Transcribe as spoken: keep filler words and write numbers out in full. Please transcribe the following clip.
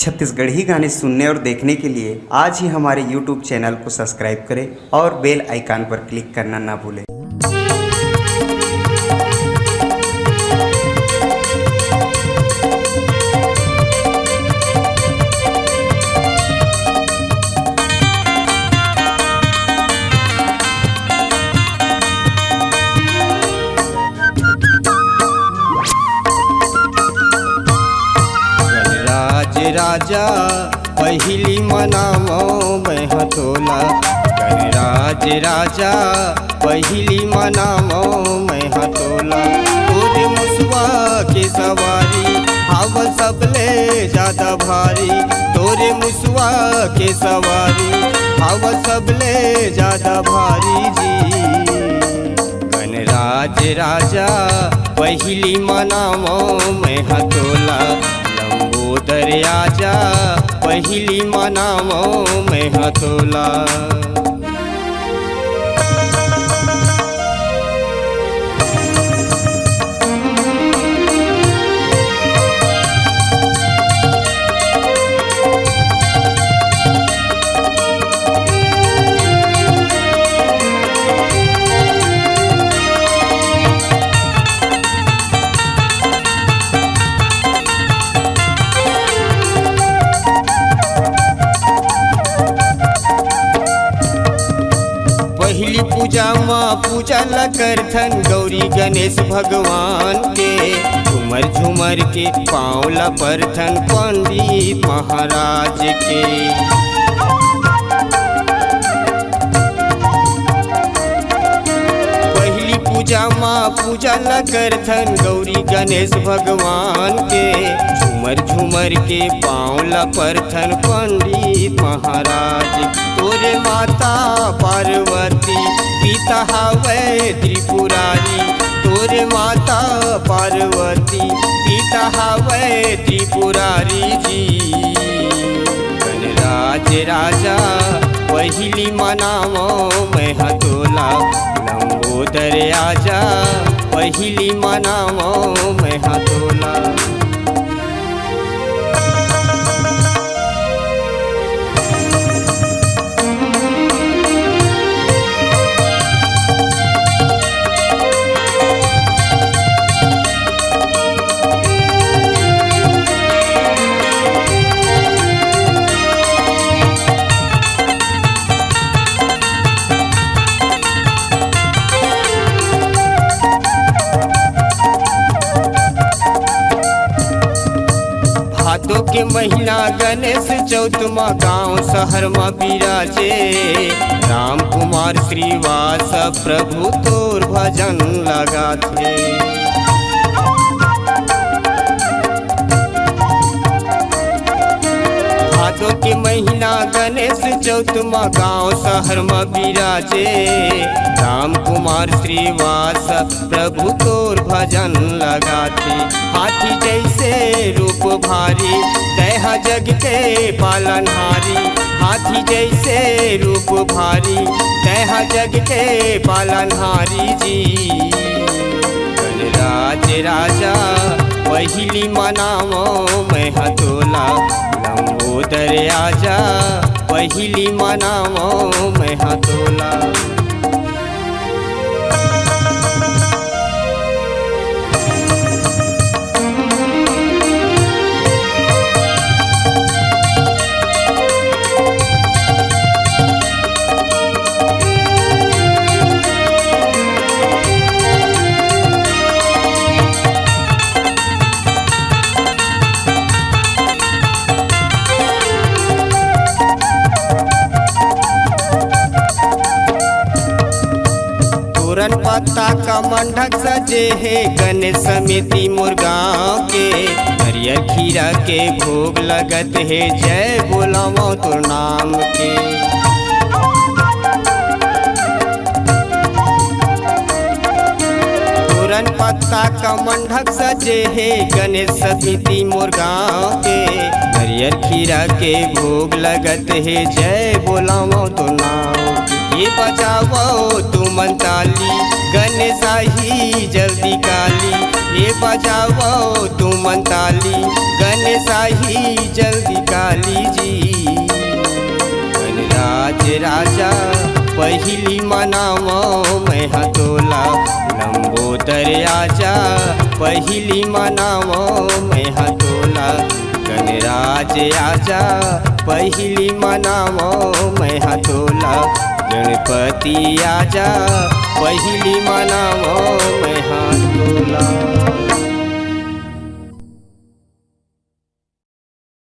छत्तीसगढ़ी गाने सुनने और देखने के लिए आज ही हमारे YouTube चैनल को सब्सक्राइब करें और बेल आइकन पर क्लिक करना ना भूलें। गणराज राजा पहिली मनावो मैं ह तोला, गणराज राजा पहिली मनावो मैं ह तोला। तोरे मुसवा के सवारी हव सबले ज्यादा भारी, तोरे मुसवा के सवारी हव सबले ज्यादा भारी जी। गणराज राजा पहिली मनावो मैं ह तोला, लंबोदर आजा पहिली मनावो मैं ह तोला। पहिली पूजा म पूजा ल करथन गौरी गणेश भगवान के, झूमर झूमर के पाँव ल परथन पंडित महाराज के। पहिली पूजा म पूजा ल करथन गौरी गणेश भगवान के, झूमर झूमर के पाँव ल परथन पंडित महाराज। तोरे माता पार्वती पिता हवै त्रिपुरारी, तोरे माता पार्वती पिता हवै त्रिपुरारी जी। गणराज राजा पहिली मनावो मैं ह तोला, लंबोदर आजा पहिली मनावो मैं ह तोला। भादो के महीना गणेश चौथ म गांव शहर म बिराजे, राम कुमार श्रीवास प्रभु तोर भजन लगाथे। भादो के महीना गणेश चौथ म गांव शहर म बिराजे, राम कुमार श्रीवास प्रभु तोर भजन लगाथे। हाथी जैसे रूप भारी, तैं ह जग के पालनहारी। हाथी जैसे रूप भारी, तैं ह जग के पालनहारी जी। गणराज राजा पहिली मनावो मैं ह तोला, लंबोदर आजा पहिली मनावो मैं ह तोला। तोरन पत्ता का मंडक सजे हे गणेश समिति मोर गाँव के। नरियर खीरा के भोग लगत हे, जय बोलावो तोर नाम के। तोरन पत्ता का मंडक सजे हे गणेश समिति मोर गाँव के। नरियर खीरा के भोग लगत हे, जय बोलावो तोर नाम के। ये बजावव तुमन ताली, गणेश आही जल्दी काली। ये बजावव तुमन ताली, गणेश आही जल्दी काली जी। गणराज राजा पहिली मनावव मैं हा तोला, लंबोदर आजा पहिली मनावव मैं हा तोला। गणराज आजा पहिली मनावव मैं हा तोला, गणपति आजा पहिली